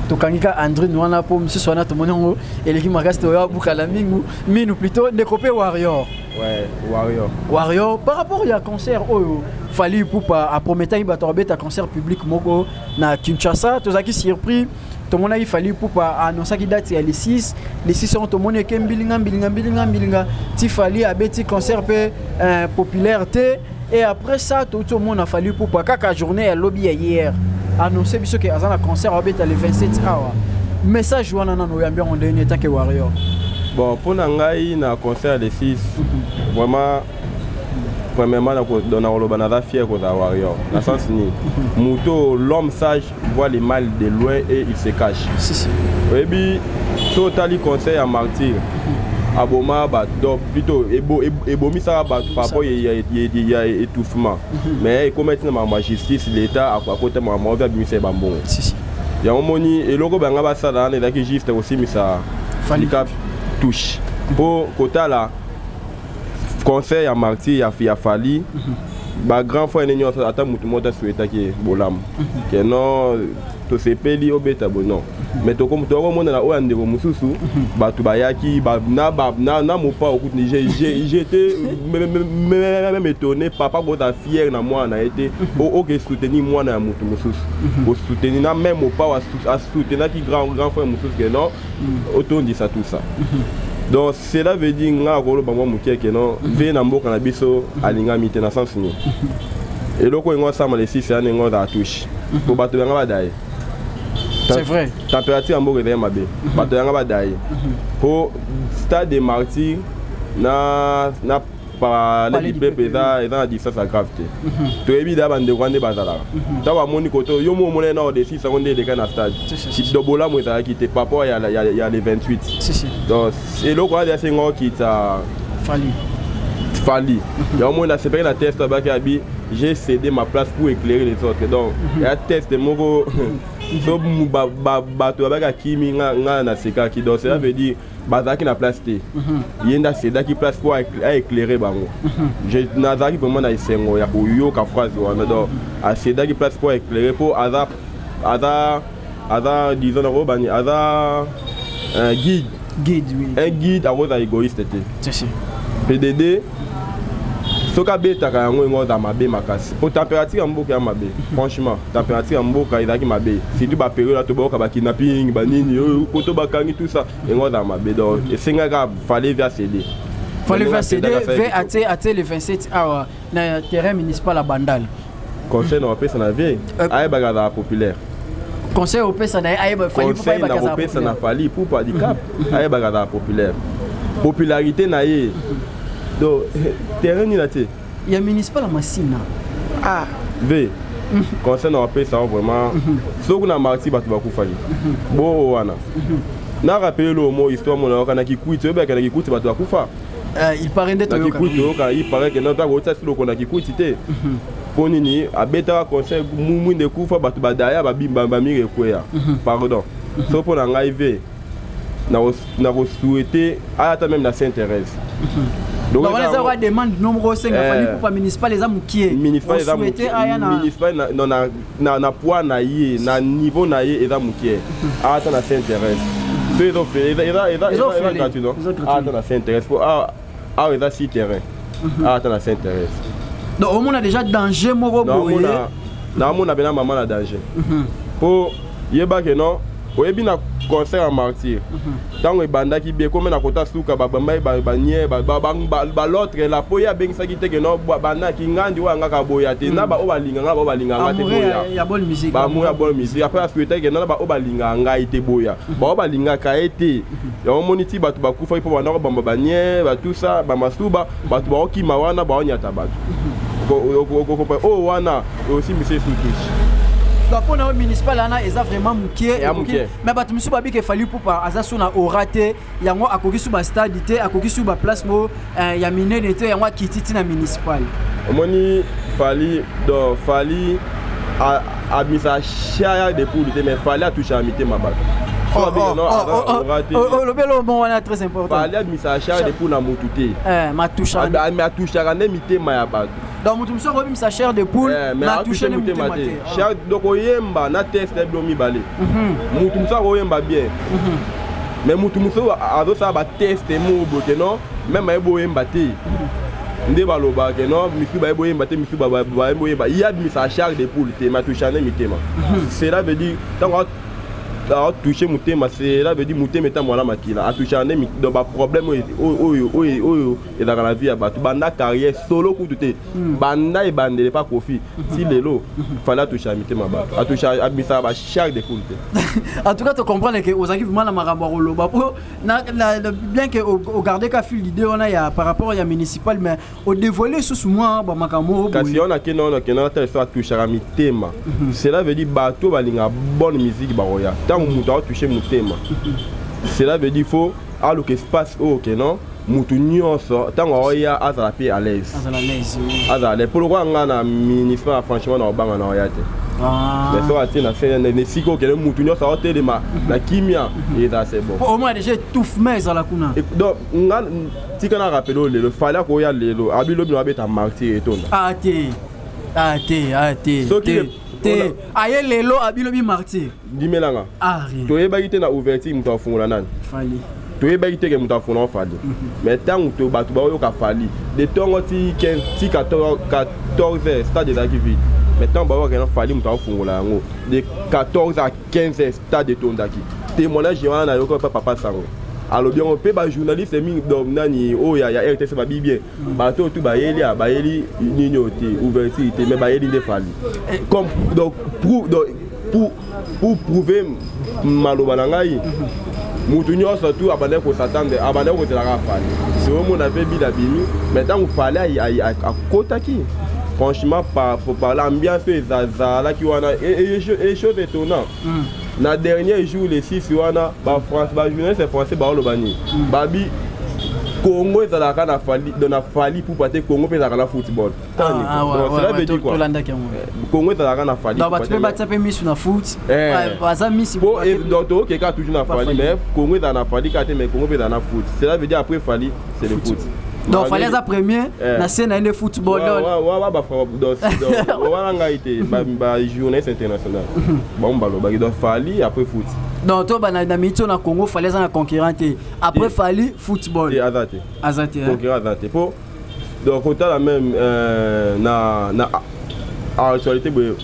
Tokangi ka Andrine wana po mosusu wana tomoni yango eleki makasi, toya bukala mingu minu plutôt ndeko mpe warrior. Ouais, warrior. Warrior, par rapport ya concert oyo Fally Ipupa aprometaki bato abeta concert public moko na Kinshasa, tozalaki surpris, tomonaki Fally Ipupa annonçaki date ya le 6. Le 6 yango tomoni eke mbilinga mbilinga mbilinga mbilinga ti Fally abeti concert mpe populaire te. Et après ça, touti omona Fally Ipupa kaka journée ya lobi ya hier annonce biso ke aza na concert abeta le 27 awa. Message wana nano oyambi yango ndenge nini etanke warrior? Bon, mpo na ngai na concert le 6, vraiment, premièrement, nakoloba naza fier kozala warrior na sens nini, moto, l'homme sage voit le mal de loin et il se cache. Oyebi, so otali concert ya Martyr, aboma bato, donc plutôt ebomisaka bato par rapport ya étouffement, mais ekóma ntina makambo ya justice, l'état akota makambo oyo abimisa ye bambongo. Yango moni eloko banga basala wana ezalaki juste kosimisa lika touche mpo kotala concert ya Martyr ya Fally. Bagrand frère ne nyonso, ata motu moko asouhaitaki ye bolamu ke non, tosepeli obeta boye, non. Mais tokomonana oyo ya ndeko mosusu, bato bayaki na mopao kutu. J'étais même étonné, papa kozala fier na mwana na ye te, oke soutenir mwana ya motu mosusu, kosoutenir na même mopao asoutenaki grand frère mosusu ke non, otondisa tout ça. Donc cela veut dire, nga koloba mwa moke ke non, ve na mboka na biso alingami te na sens nini, eloko yango asama le 6 wana, yango ozala touche po bato yanga badaye. C'est vrai. Température ya mboka ezali mabe, bato yanga badaye po stade de Martyr na Palais du Peuple eza na distance ya grave te. Toyebi da bandeko wana nde bazalaka ntango bamoni kote yo mo omona na odesix yango nde eleka na stade do bolamu ezalaki te par rapport ya le 28. Donc eloko wana asenga okita Fally. Fally yango moni nasepaki na test abaki abi: "J'ai cédé ma place pour éclairer les autres." Donc ya test moko so bato babaki akimi, nga nasekaki. Donc cela veut dire bazalaki na place te, ye nde acédaki place po aéclairer bango. Nazalaki vraiment na esengo ya koyoka phrase wana. Donc acédaki place po aéclairer, mpo aza, disons, nakobani aza un guide. Guide, oui. Un guide akozala égoïste te. Pdd soki abetaka yango, yango aza mabe makasi po température ya mboka ya mabe. Franchement, température ya mboka ezalaki mabe, surtout bapériode ato bayoka bakidnapping, banini oyo koto bakangi, tout ça, yango azala mabe. Donc esengaka fallait ve acéder. Fallait ve acéder, ve atie le 27 awa na terrain municipal ya Bandal. Conseil na bapesa na vie, ayebaka azala populaire. Conseil opesa na ye, ayeba Conseil na kopesa na Fally Ipupa Dicap, ayebaka azala populaire, popularité na ye. Donc terrain nini atie? Ya municipal ya Masina. Ah, v conseil na bapesa yango vraiment, soki na Martyr bato bakufaki bo wana, na rappeler lo mo histoire mo nayoka na Kikwiti, oyebaka na Kikwiti bato bakufa. Il paraît nde. Na Kikwiti oyoka, il paraît ke ntango otia siloko na Kikwiti te, mpo nini abetaka concert, mwinda ekufa, bato badaya bamire ekweya. Pardon, so mpo na ngai ve nakosouhaite ata même na Sainte Thérèse. Donc wana eza wa demande no moko osenga Fally Ipupa, municipal eza mokie. Municipal eza mokie, municipal na poids na ye, na niveau na ye eza mokie. Ata na Sainte Thérèse so eza gratuit, non, ata na Sainte Thérèse po awa eza si terrain, ata na Sainte Thérèse. Donc omona déjà danger moko boye. Naomona pena mama na danger, po yebake non, oyebi na concert ya Martyr, ntango ebandaki bien, komi na kota suka, babambai banie bal'autre la, po ye abengisaki te ke no bandaki ngandi oyo angaka boya te na baoyo balinganga, baoyo balinganga te boya, bamour ya bonne musique. Après asouhaitaki ke no na baoyo balingaka ngai te boya, baoyo balingaka ye te. Yango moni ti bato bakufaki mpo banda kobamba banie batusa bamasuba, bato baokima wana, baonyata bato oyo wana osimbisa esu touche. Donc mpona oyo municipal wana eza vraiment mokie, mais bato mosusu babika Fally Ipupa aza so na aura te, yango akoki su bastade te, akoki su baplace mo ya minene te, yango akiti ntina municipal. Omoni Fally, donc Fally abimisa chair de poule te, mais Fally atouchaka mitema bato. Olobeli omo wana très important. Fally abimisa chair de poule na motu te, mais atouchaka nde mitema ya bato. Donc moto mosusu akobimisa chair de poule, Eh, mais mais atouche atouche ne motema motema te. te. Chair, donc oyemba na test na bino mibale, mutu mosusu akoyemba bien, mais mutu mosusu azosala batest moko boye ke non, même ayebi oyemba te. Nde balobaka ke non, misu bayebi oyemba te, misu bayebi oyemba. Ye abimisaka chair de poule te, mais atouche nde mitema. Cela veut dire, ntango atouche motema, cela veut dire motema etambola makila, atouche nde donc baproblème oyo ezalaka na vie ya bato. Banda carrière solo kutu te, banda ebandele pa Kofi ti lelo, Fally atouche ya mitema bato, atouche, abimisaka bachair de poule te. En tout cas, tocomprendre ke ozalaki vraiment na makambo ya koloba po bien que ogarde ka fil d'idée wana ya par rapport ya municipal, mais odévoile susu mwa bamakambo moko Kasi boye. yo nakende wana, okende wana, tala so atouchaka mitema, cela veut dire bato balingaka bonne musique bakoya. Ntango moto aotouche motema, cela veut dire faut aluka espace oyo ke non, motu nyonso ntango aoya azala mpe à l'aise. Azala à l'aise. Azala à l'aise. Po lokola nga na municipal, franchement, na kobanga na oya te. Mais soki atie na scène na esika okende, motu nyonso aotelema na kimia, eza c'est bon. Po au moins déjà étouffement ezala kuna. Donc nga tika na rappeler oyo lelo Fally akoya lelo, abi lobi na babeta Martyr, etonda. Ah te, ah te, ah te. Soki Te te, aye lelo, abilobi Martyr. Ndimelanga. Ah, rien. Toyebaki te na ouverture moto afungola nani. Fally. Toyebaki te ke moto afungola Fally, mais ntango to bato baoyoka Fally de ntongo ti 15 ti 14 14 heures, stade ezalaki vide, mais ntango bayoka na Fally moto afungola yango, de 14 à 15 heures stade etondaki. Témoignage wana nayoka pa papa sango alobi yango mpe bajournaliste mingi. Donc nani oyo ya RTC babi bien, bato oyo tu bayeli a bayeli nini oyo te, ouverture te, mais bayeli nde Fally comme donc donc pour prouver maloba na ngai, mutu nyonso tu abandaki kos'attendre, abandaki kozelaka Fally. Si omona mpe bila bimi, mais ntango Fally akotaki, franchement, par l'ambiance oyo ezalaki wana, et chose étonnant, na dernier jour, le 6 wana, bajournaliste français baoloba nini? Babi Congo ezalaka na Fally, donc na Fally Ipupa te, Congo mpe ezalaka na football. Cela veut dire quoi? Tolandaki yango. Congo ezalaka na Fally. Donc bato mpe batia mpe misu na foot, baza misi. Donc tokokeka toujours na Fally, mais Congo ezala na Fally kaka te, mais Congo mpe ezala na foot. Cela veut dire après Fally, c'est le foot. Donc Fally aza premier na se na ye nde football. Wana ngai te, bajournaliste international bango balobaki, donc Fally après foot. Donc to bana na miniti oyo na Congo, Fally aza na concurrent te après Fally, football. Te, aza te. Aza te. Concurrent aza te, po donc otala même na actualité boye,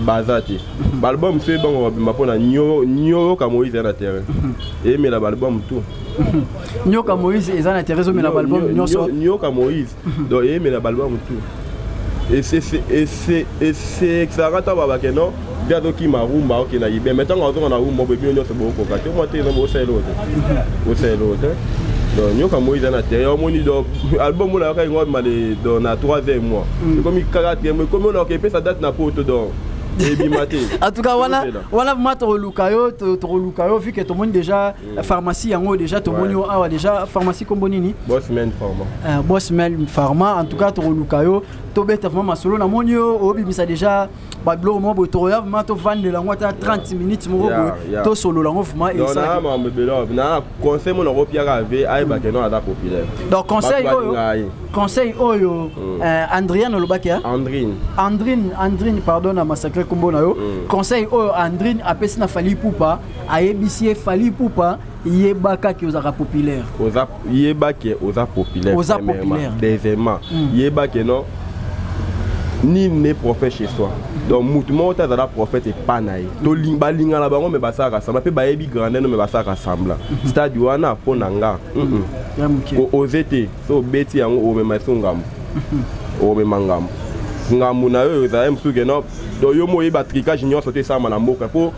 baza te. Baalbum mosusu ebango babima mpona Nyoka Moïse ya na terrain, eyemela baalbum tout. Nyoka Moïse eza na terrain, ezomela baalbum nyonso. Nyoka Moïse, donc eyemela baalbum tout. Esekisaka ntango babake non, vi azokima rumba, akokenda ibe, mais ntango azonga na rumba boye, bino nyonso bokokoka te, mwa te, bosala eloko te, bosala eloko te. Donc Nyoka Moïse na terrain, omoni, donc album oyo nayokaki ngo abima donc na troisième mois, ekomi quatrième mois, ekomi oyo epesa date na poto, donc ebima te. En tout cas, wana wana vraiment tokoluka yo, tokoluka yo, vu que tomoni déjà pharmacie yango, déjà tomoni yo awa déjà. Pharmacie kombo nini? Bosman Pharma. Bosman Pharma. En tout cas, tokoluka yo, tobeta vraiment masolo. Namoni yo obimisa déjà babiloko moko boye, tokoya vraiment tovandela yango ata 30 minutes moko boye, tosolola yango vraiment. Na makambo ebele na conseil mo nakopiaka ave ayebake no aza populaire. Donc conseil oyo Andriane olobaki? Andrine. Andrine, Andrine, pardon na massacre kombo na yo. Conseil oyo Andrine apesi na Fally Ipupa, ayebisi ye: Fally Ipupa, yebaka ke ozalaka populaire. Oza, yebake oza populaire. Oza populaire. Deuxièmement, yebake non, nul n'est prophète chez soi. Donc mutu moko te azala prophète epa na ye. Balingana bango, me basalaka semblant mpe bayebi grandeur no, me basalaka semblant. Stade wana mpo na nga oze te. So obeti yango, omema eso ngambo, omema ngambo, ngambo na yo ezala mosusu ke non. Donc yo mo oyeba tricage nyonso te esalama na mboka, mpo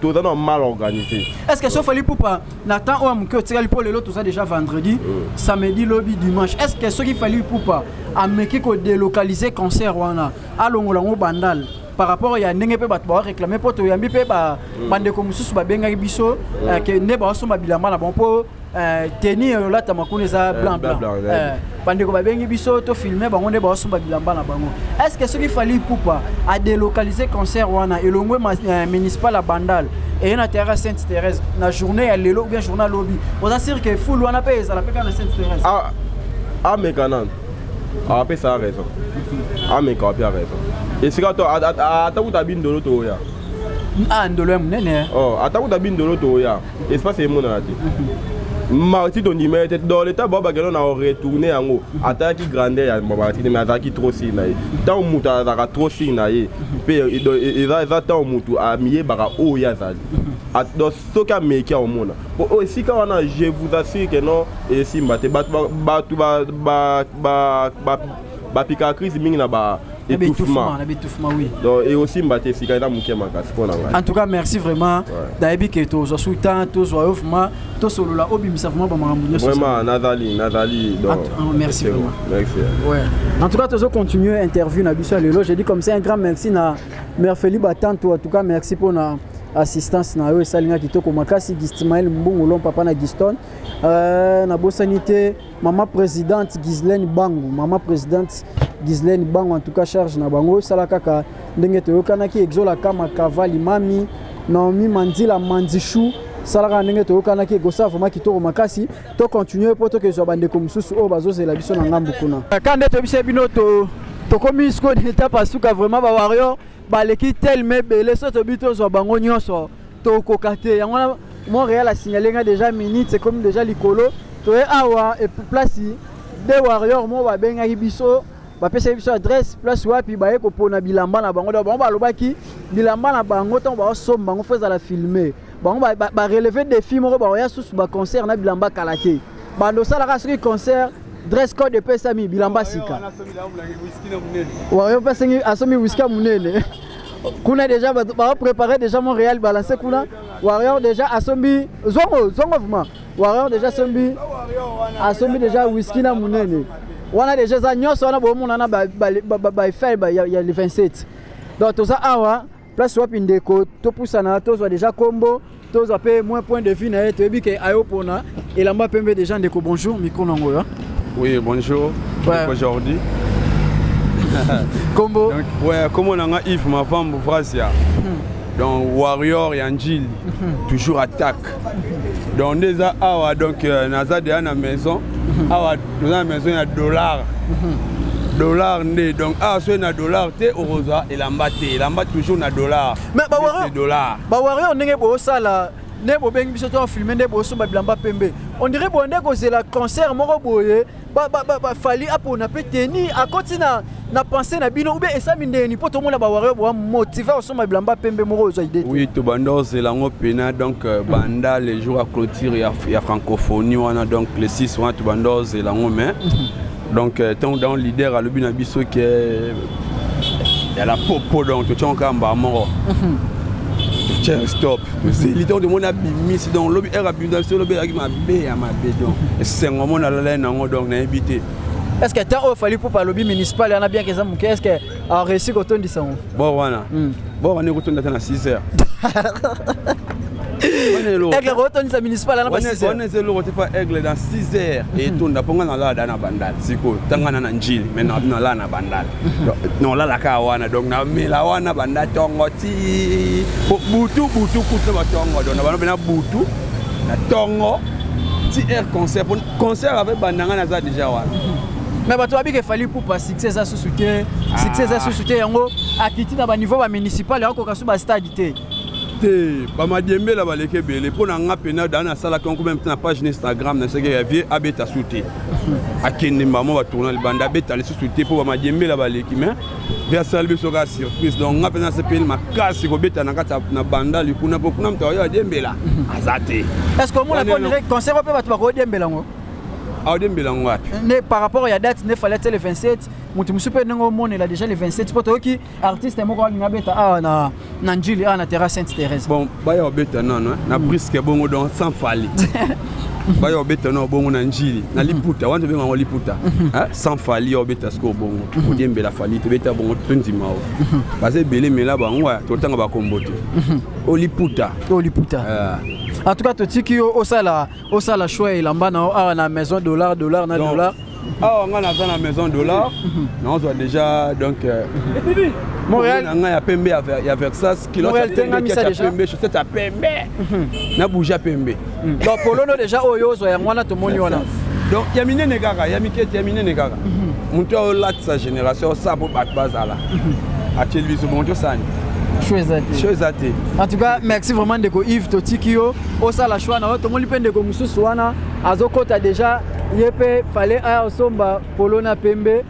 toza na mal organisé. Est ce que so Fally Ipupa na temps oyo moke otikali, mpo lelo toza déjà vendredi, samedi, lobi dimanche, est ce que soki Fally Ipupa ameki kodélocaliser concert wana, alongola yango Bandal, par rapport ya ndenge mpe bato baoréclame, mpo toyambi mpe bandeko mosusu babengaki biso ke nde baosomba bilamba na bango, mpo tenue oyo olatama kuna eza blanc blanc, bandeko babengi biso tofilme bango nde baosomba bilamba na bango. Est ce que soki Fally Ipupa adélocaliser concert wana, elongwe municipal ya Bandal, eye na terrain Sainte Thérèse na journée ya lelo ou bien journée alobi, oza sûr ke foule wana mpe ezala mpe kaka na Sainte Thérèse? Ameka nanu, apesa raison. Ameka wapi ya raison. Esika to ata kuta bindolo toya. Ah, ndolo ya monene. Oh, ata kuta bindolo toya. Espace emonana te. Marti tondima ye te dans l'état bao bakende na retourne yango atalaki grandeur ya marti te mais azalaki trop sire na ye ntango moto azalaka trop sire na ye mpe eza ntango moto amiyebaka oyo ye azali donc soki ameki aomona po oyo esika wana je vous assure que non esimba te bato bapikaka crise mingi na ba étouffement étouffement oui donc ekosimba te esika eza moke makasi mpo na ngai en tout cas merci vraiment nayebi ke tozwa su temps tozwa yo vraiment tosolola obimisa vraiment bamakambo nyonso vraiment nazali nazali donc merci vraiment merci ouais en tout cas tozo continuer interview na biso ya lelo je dis comme ça un grand merci na Merfeli Batanto en tout cas merci mpo na assistance na yo esali nga kitoko makasi Gistimael Mbungulon papa na Giston nabosani te mama présidente Ghislaine Bangu mama présidente Ghislaine Bangu en tout cas charge na bango sala kaka ndenge toyokanaki Exola Kama Kavali Mami Naomi Mandila Mandishu sala kaka ndenge toyokanaki ekosala vraiment kitoko makasi to continuer mpo tokezwa bandeko mosusu oyo bazozela biso na ngambu kuna ka nde toyebisa bino tokomi sikoyo na etape ya suka vraiment ba warrior baleki telema ebele so tobi tozwa bango nyonso tokoka te yango wana Montréal a signalé nga déjà minute ekomi déjà likolo toye awa et place de warrior moko babengaki biso bapesaki biso adresse place wapi baye kopona bilamba na bango donc bango balobaki bilamba na bango ntango baosomba bango fo ezala filme bango bareleve défi moko bakoya susu baconcert na bilamba kala te bando osalaka soki concert dress code epesami bilamba sika wayo mpe asengi asombi whisky ya monene kuna déjà baoprépare déjà Montréal balance kuna warrior déjà asombi zongo zongo vraiment warrior déjà asombi asombi déjà whisky na monene wana déjà eza nyonso wana bomona na baeffet ya le 27 donc toza awa place wapi ndeko topusana tozwa déjà kombo tozwa mpe moins point de vue na ye toyebi ke ayo pona elamba pembe déjà ndeko bonjour micro nango oyo. Oui, bonjour. Ouais. Aujourd'hui. Kombo. Donc, ouais, comme on a Yves Mavambo Vrasia. Donc Warrior ya Njili, toujours attaque. Donc déjà awa donc naza déjà na maison. Awa toza na maison ya dollar. Dollar nde donc awa soki na dollar te okozwa elamba te elamba toujours na dollar. Mais ba warrior dollar. Ba warrior ndenge bosala nde bobengi biso to filme nde bosomba bilamba pembe on dirait boye nde kozela concert moko boye bafali apona mpe teni akoti na pensée na bino ou bien esami ndeni mpo tomona bawario boa motive osomba bilamba pembe moko ozwa idée te. Oui, tobanda ozela yango pena donc banda le jour ya clôture ya francophonie wana donc le 6 wana tobanda ozela yango mais donc ntango dans leader alobi na biso ke ya la popo donc totiango kaka mbala moko totia stop tozeli ntango tomoni abimisi donc lobi ere abimisi biso lobi ezalaki mabe ya mabe donc esengo mona alalai nango donc nayebi te. Est ce que temps oyo Fally Ipupa alobi municipal yana bien que eza moke est ce que aréussi kotondisa yango? Bor wana bor wana ekotonda ata na 6 heures. Aigle kotondisa municipal yana ba 6 heures. Wana eza eloko te pa aigle dans 6 heures etonda mpo nga nalala da na bandal sikoyo ntanga na na njili mais nalala na bandal naolalaka wana donc namela wana banda ntongo ti po butu butu kutu na batongo donc na bano mpena butu na ntongo ti air concert po concert ave banda nga naza déjà wana. Mais bato babika Fally Ipupa succès eza susu te succès eza susu te yango akiti na baniveau bamunicipal akoka su bastade te. Te bamadiembela baleki ebele mpo na nga mpena daa nasalaki yango meme na page na Instagram nasaki ya vie abeta su te akende mbamo batourna libanda abeta lisusu te mpo bamadiembela baleki mais vie asali biso kaka surprise donc nga mpenza nasepeli makasi kobeta na kati na bandali kuna mpo kuna moto ayo adiembela aza te. Est ce que omona mpo dire concert mpe bato bakodiembela yango? Aodiembela yango wapi? Ne par rapport ya date ne fallait le 27 moto mosusu mpe ndenge omonela déjà le 27 mpo toyoki artiste moko alinga abeta awa na Njili awa na terrain Sainte Thérèse. Bon baya obeta nano na briske bongo donc sans Fally baya obeta nano bongo na Njili na liputa wana tobenga yango liputa sans Fally obeta sikoyo bongo odiembela Fally tobeta bongo tondima o baza ebele mela bango totanga bakombo te o liputa o liputa. En tout cas totiki yo osala osala choix elamba na awa na maison dollar dollar na dollar. Awa nga naza na maison dollar nazwa déjà donc Montréal na nga ya pembe ya Versace Montréal tengamisa ya déjà pembe chaussette ya pembe na bougie ya pembe. Donc polono déjà oyo ozwa yango wana tomoni wana. Donc ya minene kaka ya mike te ya minene kaka. Moto aolatisa génération osala mpo bato bazala atieli biso bongo tosani. Choix eza te. Choix eza te. En tout cas, merci vraiment ndeko Yves, totiki yo osala choix na yo. Tomoni mpe ndeko mosusu wana azokɔta déjà, ye mpe fallait aya osomba polo na pembe.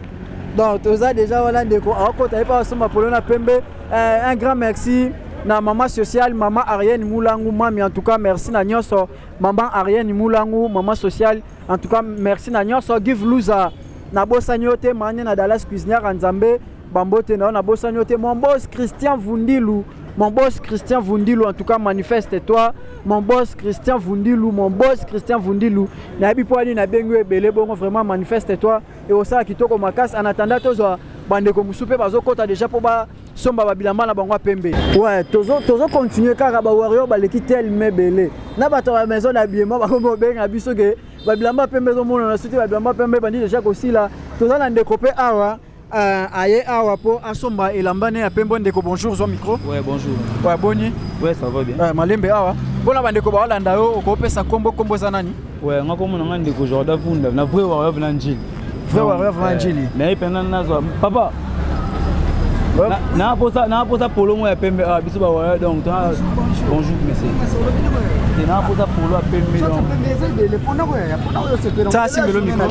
Donc toza déjà wana, ndeko aokɔta, ye mpe asomba polo na pembe. Un grand merci na mama sociale, mama Ariane Moulangu mami. En tout cas, merci na nyonso, mama Ariane Moulangu, mama sociale. En tout cas, merci na nyonso. Give Luza, nabosani yo te. Mane na Dallas, cuisinière ya Nzambe, bambote na yo, nabosani yo te. Mon boss Christian Vundilu, mon boss Christian Vundilu, en tout cas, manifeste-toi, mon boss Christian Vundilu, mon boss Christian Vundilu. Nayebi mpo ani nabengi yo ebele bongo. Vraiment, manifeste-toi e osala kitoko makasi. En attendant, tozwa bandeko mosusu mpe bazokɔta déjà mpo basomba babilamba na bango ya pembe. Ouais, tozocontinue kaka. Bawarrior baleki telema ebele na bato ya maison d'habillement, bakomi obenga biso ke babilamba pembe ezomonana soki babilamba pembe bandi déjà kosila. Toza na ndeko mpe awa, aye awa mpo asomba elamba ne ya pembe. Ndeko, bonjour, zwa micro. Ouais, bonjour. Ouais, boni? Ouais, ça va bien. Malembe awa mpona bandeko baolanda yo, okopesa kombo? Kombo eza nani? Ouais, nga komona nga ndeko Jordan Funda, na vrai warrior na Njili. Vrai warrior na Njili. Mais pena nazwa papa. Na posa polo mo ya pembe, ah biso ba warrior donc toi, bonjour monsieur. Te na posa polo ya pembe donc. Ça simbelo micro.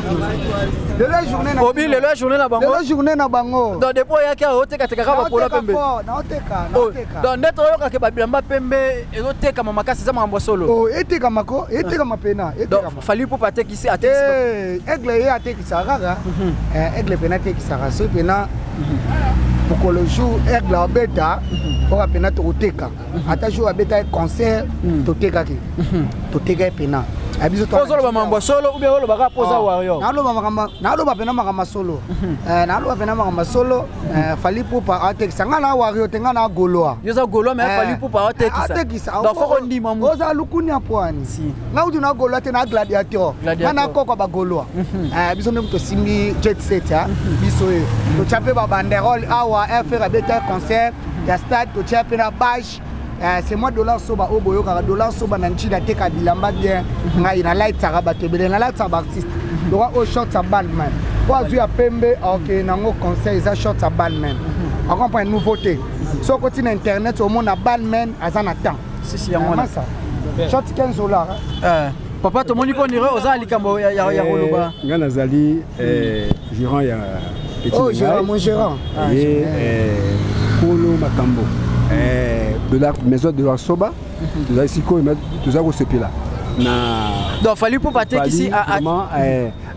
Lelo journée na obi, lelo ya journée na bango. Lelo journée na bango. Donc depuis oyaki awa, otekateka bapola pembe? Naoteka, naoteka. Donc nde toyokake babilamba pembe ezotekama makasi, eza makambo ya solo? Oh, etekama ko, etekama pena. Donc Fally Ipupa atekisi, atekisi? Aigle ye atekisaka kaka. Aigle pena atekisaka. Soki pena mokolo jour Aigle abeta oka pena, tokoteka. Ata jour abeta ye concert, totekaki, toteka ye pena. Biso ozoloba mambo ya solo ou bien olobaka mpo oza warrior? Naloba pena makambo ya solo, naloba pena makambo ya solo. Fally Ipupa atekisa. Nga na warrior te, nga na gaulois. Yo oza gaulois, mais Fally Ipupa atekisa, donc faut kondima. Oza lukuni ya pwani. Nga kutu na gaulois te, na gladiateur. Nga na koko bagaulois. Biso nde tosimbi jet set. Biso oyo totya mpe babanderole awa. Fr abeta concert ya stade, totya mpe na bâche. C'est moi Dollar Soba oyo boyokaka. Dollar Soba na Njili, ateka bilamba bien. Ngai nalatisaka bato ebele, nalatisaka baartiste. Lokwa oyo short ya Balmain, oyo azwi ya pembe, akokende nango concert. Eza short ya Balmain, acomprendre nouveauté. So okoti na internet, omona Balmain aza na temps. Sisi, yango wana. Short 15 $. Papa, tomoni mpo nire oza na likambo ya koloba. Ngai nazali gérant ya petit. Oh, gérant, mon gérant. Ye kolo makambo de la maison de la Soba. Tozali sikoyo, toza kosepela na Donc Fally Ipupa atekisi? Vraiment,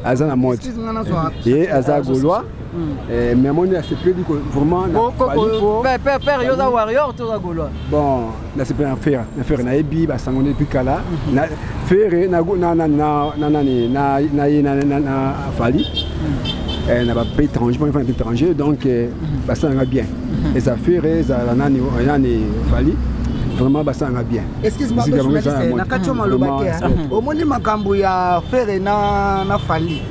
aza na mode, ye aza gaulois, mais amoni asepeli vraiment. Père, père, yo oza warrior to oza gaulois? Bon, nasepeli na Ferre, na Ferre nayebi basango depuis kala. Na Ferre na nani na ye na Fally na bapays étranger, mpo na étranger, donc basalanga bien. Eza Ferre, ezala nani nani, Fally, vraiment basalanga bien. Excuse moi, journaliste, na kati yo maloba te. Omoni makambo ya Ferre na Fally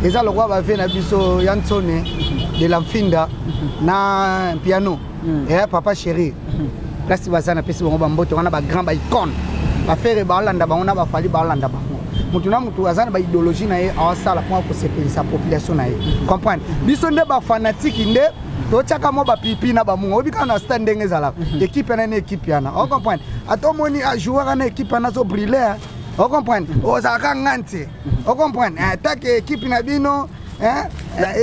eza lokwa bave na biso ya Ntsone de la Mfinda na piano ya papa chéri. Place baza, napesi bango bambote wana, bagrand baicone. Baferre baolanda bango na baFally baolanda bango. Motu na motu aza na baidéologie na ye, awasala mpona kosepelisa population na ye, comprendre. Biso nde bafanatike nde totiaka mwa bapipi na bamunga. Oyebi kaka na stade ndenge ezalaka, équipe wana na équipe wana, ocomprendre. Ata omoni ajoueur wana, équipe wana azobrille, ocomprendre, ozalaka nga ntie, ocomprendre take équipe na bino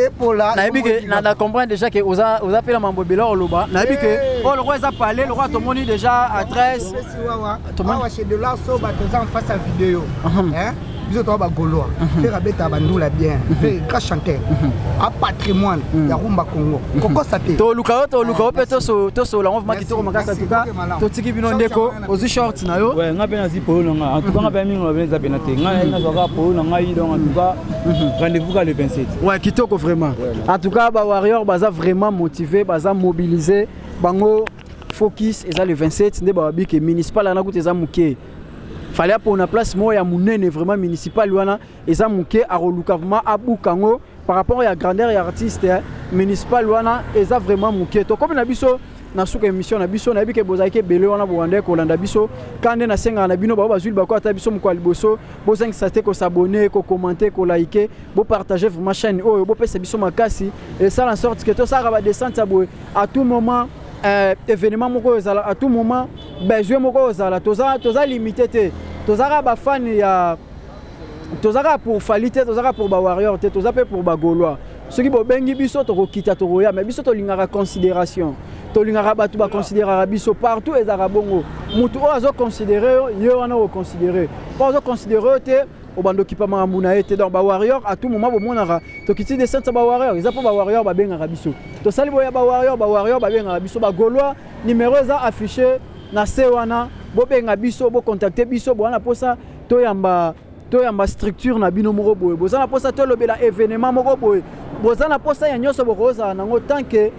epola. Nayebi ke na comprendre déjà ke oza mpe na mambo ebele oloba. Nayebi ke oyo lokwa eza pale, lokwa tomoni déjà adresse. Awa chez Dollar Soba, toza en face ya video. Biso toza bagaulois. Ferre abetaka bandula bien. Ferre grand chanteur, a patrimoine ya rumba Congo, kokosa te. Toluka yo, toluka yo mpe tosola yango vraiment kitoko makasi. En tout cas, totiki bino. Ndeko, ozwi short na yo? Ouais, nga mpe nazwi polo na nga. En tout cas, nga mpe mingi na eza pena te. Nga nazwaka polo na ngai. Donc en tout cas, rendez-vous ka le 27. Ouais, kitoko vraiment. En tout cas, bawarrior baza vraiment motivé, baza mobilisé. Bango focus eza le 27. Nde bababi ke municipal wana kuta eza moke. Fally apona place moko ya monene. Vraiment, municipal wana eza moke. Akoluka vraiment abuka yango par rapport ya grandeur ya artiste. Municipal wana eza vraiment moke. Tokomi na biso na suka émission na biso. Nayebi ke bozalaki ebele wana bobandaki kolanda biso. Ka nde nasengaka na bino bao bazwi libako ata biso mokolo ya liboso, bozangisa te kosabone, kokommente, kolike, bopartage vraiment chaîne oyo, bopesa biso makasi esala en sorte ke tosalaka badescente ya boye à tout moment. Événement moko oyo ezala à tout moment, besoin moko oyo ozala, toza, toza limité te, tozalaka bafani ya, toza kaka pour Fally te, toza kaka pour bawarrior te, toza mpe pour bagaulois. Soki bobengi biso, tokokita, tokoya. Mais biso tolingaka considération, tolingaka bato baconsidéraka biso partout. Ezalaka bongo, motu oyo azoconsidere yo, ye wana okoconsidere, mpo azoconsidere yo te, obanda okipa makambo na ye te. Donc bawarrior, à tout moment bomonaka tokiti descente ya bawarrior, eza mpo bawarrior babengaka biso. Tosali boya bawarrior, bawarrior babengaka biso. Bagaulois, numéro eza affiché na se wana, bobenga biso, bocontacte biso. Bowana mposa toyamba, toyamba structure na bino moko boye, boza na mposa tolobela événement moko boye, boza na mposa ya nyonso bokozala nango, tant que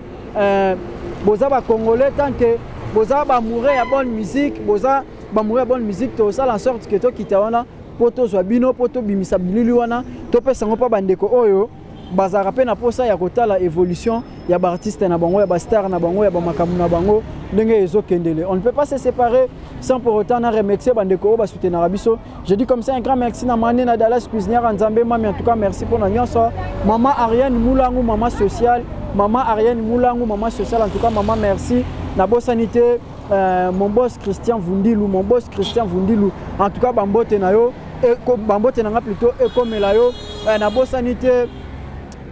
boza bacongolais, tant que boza bamoureux ya bonne musique, boza bamoureux ya bonne musique, tosala en sorte ke tokita wana mpo tozwa bino, mpo tobimisa bilili wana, topesa yango mpo bandeko oyo bazalaka mpe na mposa ya kotala évolution ya baartiste na bango, ya bastar na bango, ya bamakambo na bango ndenge ezokendele. On ne peut pas se séparer sans pour autant na remercier bandeko oyo basoutenaka biso. Je dis comme ça un grand merci na Mane na Dallas, cuisinière ya Nzambe mami. En tout cas merci mpona nyonso. Mama Ariane Mulangu, mama sociale, mama Ariane Mulangu, mama sociale, en tout cas mama merci. Nabosani te mon boss Christian Vundilu, mon boss Christian Vundilu, en tout cas bambote na yo, bambote na nga plutôt ekomela yo. Nabosani te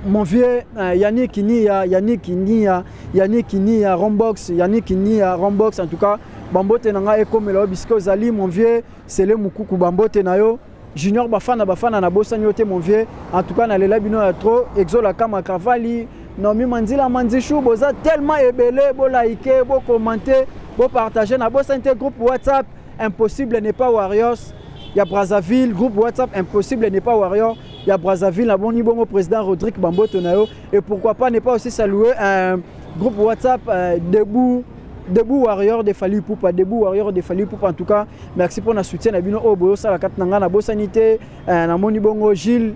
mon vieux Yannick Nia, Yannick Nia, Yannick Nia Rombox, Yannick Nia Rombox, en tout cas bambote na nga ekomela yo bisika ozali. Mon vieux Sele Mukuku, bambote na yo. Junior Bafana Bafana, nabosani yo te mon vieux. En tout cas nalela bino ya trop. Exola Kama Kavali, Naomi Manzila Manzishu, boza tellement ebele, bolike, bokommente, bopartage. Nabosani te groupe WhatsApp Impossible n'est pas Warriors ya Brazzaville, groupe WhatsApp Impossible n'est pas Warrior ya Brazzaville, naboni bongo président Rodrigue, bambote na yo. Et pourquoi pas ne pas aussi saluer un groupe WhatsApp Debout, Debout Warrior de Fally Ipupa, Debout Warrior de Fally Ipupa. En tout cas merci pour la soutien na bino oyo boyosala kati na ngai. Nabosani te namoni bongo Gilles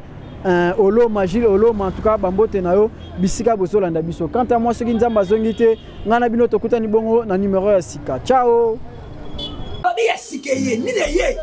Oloma, Gilles Oloma, en tout cas bambote na yo bisika bozolanda biso. Quant à moi, soki Nzambe azongi te, ngai na bino tokutani bongo na numero ya sika. Ciao. Babi ya sika ye nini ye?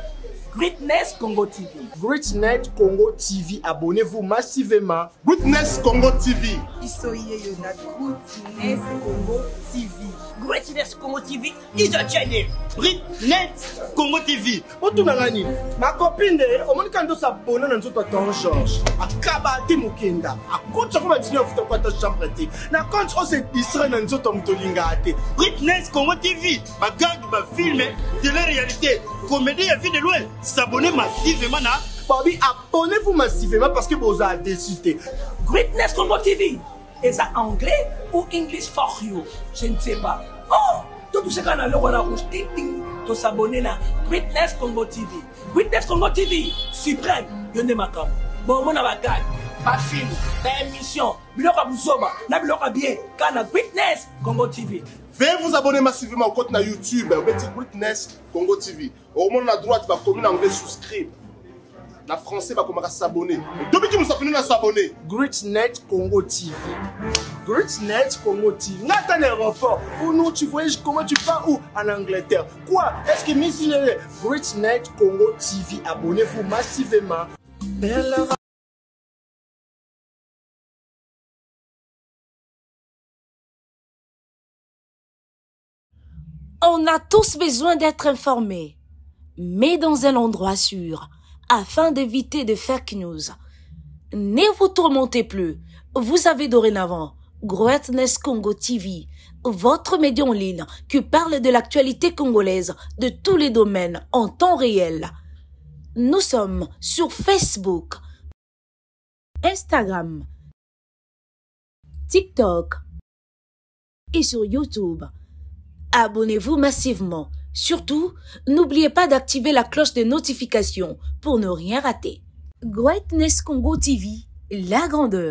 Greatness Congo TV. Greatness Congo TV, abonnez-vous massivement. Greatness Congo TV. Biso yeyo na Greatness Congo TV. Greatness Congo TV is a channel. Greatness Congo TV. Otunanga nini makopine, omoni kaka ndosabone na nzoto ya ton George, akaba te, mokenda akotisa ko badisine afuta ko ata chambre te na compte ose distrait na nzoto ya moto olingaka te. Greatness Congo TV, bagag, bafilme, télé-réalité, comédie ya vie de loin, s'abonner massivement na babi, abonnez-vous massivement parce que bozala déçu te. Greatness Congo TV eza anglais ou English for you, je ne sais pas. Oh, totouche kaka na loko wana rouge, ting ting, tosabone na Greatness Congo TV. Greatness Congo TV suprême, yo nde makambo. Bomona bagag, bafilme, baémission, biloko ya buzoba na biloko ya bien kaka na Greatness Congo TV. Veuillez vous abonner massivement au compte na YouTube, obeti Greatness Congo TV. Okomona na droite bakomi na anglais souscribe. Na français bakomaka s'abonner. Dobiki mosapi na s'abonner. Greatnet Congo TV. Greatnet Congo TV. Nga ata na aéroport. Ou nous, tu voyages comment, tu pars où? En Angleterre. Quoi? Est-ce que Miss Greatnet Congo TV, abonnez-vous massivement. On a tous besoin d'être informés, mais dans un endroit sûr, afin d'éviter de fake news. Ne vous tourmentez plus. Vous avez dorénavant Greatness Congo TV, votre média en ligne qui parle de l'actualité congolaise de tous les domaines en temps réel. Nous sommes sur Facebook, Instagram, TikTok et sur YouTube. Abonnez-vous massivement. Surtout, n'oubliez pas d'activer la cloche de notification pour ne rien rater. Greatness Congo TV, la grandeur.